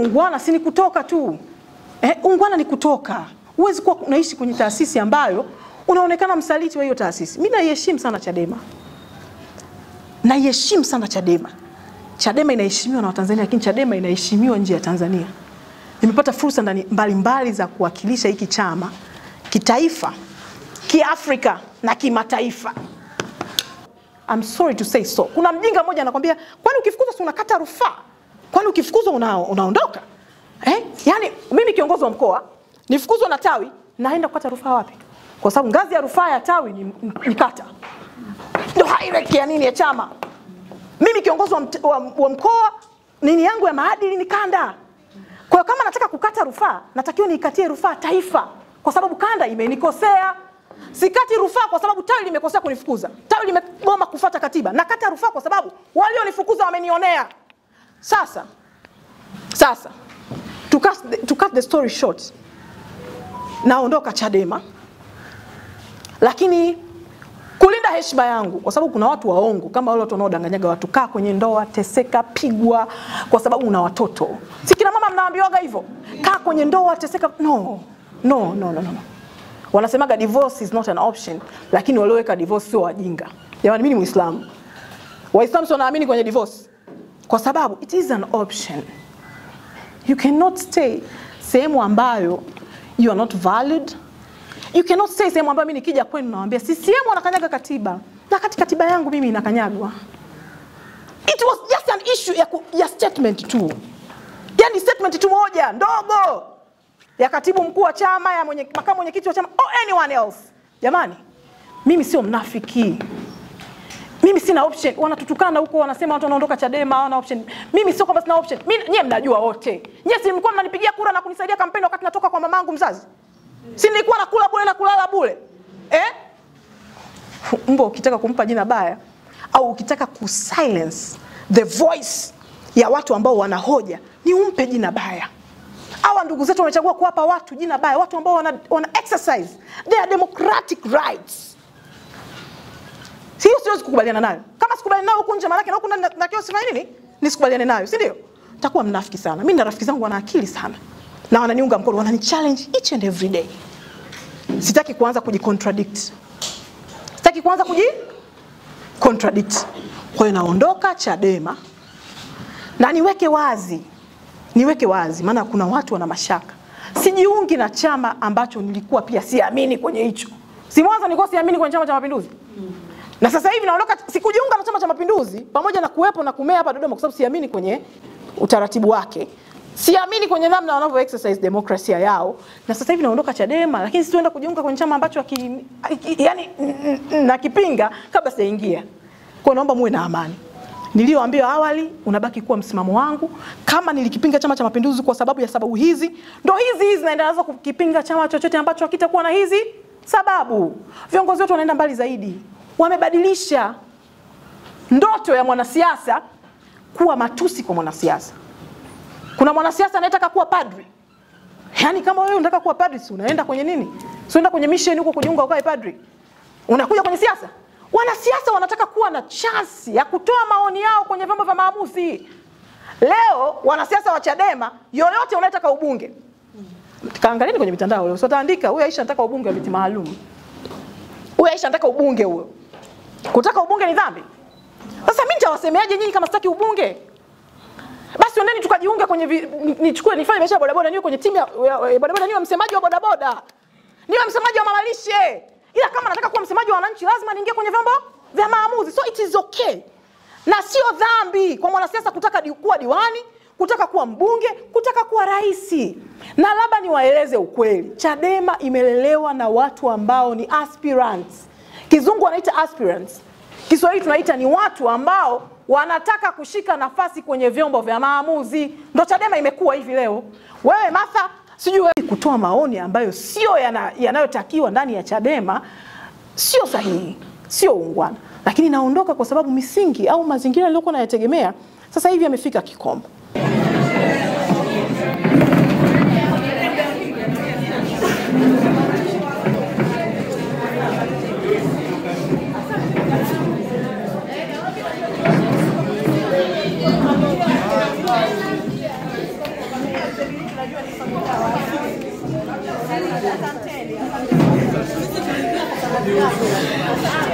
Ungwana si ni kutoka tu. Ungwana ni kutoka. Huwezi kuwa unaishi kwenye taasisi ambayo unaonekana msaliti wa hiyo taasisi. Mimi naiheshimu sana Chadema. Naiheshimu sana Chadema. Chadema inaheshimiwa na Watanzania, lakini Chadema inaheshimiwa nje ya Tanzania. Nimepata fursa ndani mbalimbali za kuwakilisha hiki chama kitaifa, kiafrika na kimataifa. I'm sorry to say so. Kuna mjinga mmoja anakuambia, kwani ukifukuzwa si unakata rufaa? Kwani ukifukuzwa unaondoka? Yaani mimi kiongozi wa mkoa nifukuzwa na tawi, naenda kukata rufaa wapi? Kwa sababu ngazi ya rufaa ya tawi ni kata. Ndio hierarchy ya nini ya chama. Mimi kiongozi wa mkoa, nini yangu ya maadili ni kanda. Kwa hiyo kama nataka kukata rufaa, natakiwa niikatie rufaa taifa, kwa sababu kanda imenikosea. Sikati rufaa kwa sababu tawi limekosea kunifukuza. Tawi limegoma kufuata katiba. Nakata rufaa kwa sababu walionifukuza wamenionea. Sasa to cut the story short, naondoka Chadema. Lakini kulinda heshima yangu, kwa sababu kuna watu waongo kama wale watu wanaodanganyaga watu, kaa kwenye ndoa, teseka, pigwa kwa sababu una watoto. Si kina mama mnaambiwaga hivyo? Kaa kwenye ndoa, teseka. No. No, no, no, no. Wanasemaga divorce is not an option, lakini walioweka divorce sio wajinga. Jamani, mimi ni Muislamu. Waislamu sio wanaamini kwenye divorce, kwa sababu it is an option. You cannot stay sehemu ambayo you are not valued. You cannot stay sehemu ambayo mimi nikija kwenu nawaambia CCM wanakanyaga katiba, na kati katiba yangu mimi inakanyagwa. It was just an issue ya statement tu. Yaani statement tu moja ndogo ya katibu mkuu wa chama, ya makamu mwenyekiti wa chama or anyone else. Jamani, mimi sio mnafiki. Mimi sina option. Wanatutukana huko, wanasema watu wanaondoka Chadema hawana option. Mimi sio kwamba sina option. Mimi nyie mnajua wote. Nyie si mlikuwa mnanipigia kura na kunisaidia kampeni wakati natoka kwa mamangu mzazi? Si nilikuwa nakula bure na kulala bure? Mbwa ukitaka kumpa jina baya au ukitaka ku silence the voice ya watu ambao wana hoja, ni umpe jina baya. Hawa ndugu zetu wamechagua kuwapa watu jina baya, watu ambao wana exercise their democratic rights. Sio, siwezi kukubaliana nayo. Kama sikubaliana nayo huko nje, maana yake na huko ndani na sifanye nini? Nisikubaliane nayo, si ndio? Nitakuwa mnafiki sana. Mimi na rafiki zangu wana akili sana. Na wananiunga mkono, wanani-challenge each and every day. Sitaki kuanza kujicontradict. Sitaki kuanza kujicontradict. Kwa hiyo naondoka Chadema. Na niweke wazi. Niweke wazi, maana kuna watu wana mashaka. Sijiungi na chama ambacho nilikuwa pia siamini kwenye hicho. Si mwanzo nilikuwa siamini kwenye Chama cha Mapinduzi. Na sasa hivi naondoka, sikujiunga na Chama cha Mapinduzi pamoja na kuwepo na kumea hapa Dodoma kwa sababu siamini kwenye utaratibu wake. Siamini kwenye namna wanavyo exercise demokrasia yao. Na sasa hivi naondoka Chadema, lakini sitaenda kujiunga kwenye chama ambacho yani nakipinga kabla sijaingia. Kwa naomba muwe na amani. Nilioambiwa awali unabaki kuwa msimamo wangu. Kama nilikipinga Chama cha Mapinduzi kwa sababu ya sababu hizi, ndo hizi hizi naendelea nazo kukipinga chama chochote ambacho hakitakuwa na hizi sababu. Viongozi wetu wanaenda mbali zaidi. Wamebadilisha ndoto ya mwanasiasa kuwa matusi kwa mwanasiasa. Kuna mwanasiasa anayetaka kuwa padri. Yaani kama wewe unataka kuwa padri, si unaenda kwenye nini? Si unaenda kwenye mission huko kujiunga ukae padri. Unakuja kwenye siasa? Wanasiasa wanataka kuwa na chance ya kutoa maoni yao kwenye vyombo vya maamuzi. Leo wanasiasa wa Chadema yoyote unayetaka ubunge, kaangalieni kwenye mitandao leo, sio taandika huyu Aisha anataka ubunge wa viti maalum. Huyu Aisha anataka ubunge huyo. Kutaka ubunge ni dhambi? Sasa mimi nitawasemeaje nyinyi kama sitaki ubunge? Basi oneni tukajiunge kwenye nichukue nifanye biashara bodaboda, niwe kwenye timu ya bodaboda, niwe msemaji wa bodaboda. Niwe msemaji wa mamalishe. Ila kama nataka kuwa msemaji wa wananchi lazima niingie kwenye vyombo vya maamuzi. So it is okay. Na sio dhambi kwa mwanasiasa kutaka kuwa diwani, kutaka kuwa mbunge, kutaka kuwa rais. Na labda niwaeleze ukweli, Chadema imelelewa na watu ambao ni aspirants. Kizungu wanaita aspirants. Kiswahili tunaita ni watu ambao wanataka kushika nafasi kwenye vyombo vya maamuzi. Ndio Chadema imekuwa hivi leo. Wewe Martha, sijui wewe kutoa maoni ambayo sio yanayotakiwa ndani ya Chadema, sio sahihi, sio ungwana. Lakini naondoka kwa sababu misingi au mazingira niliyokuwa nayategemea sasa hivi yamefika kikomo. Amina.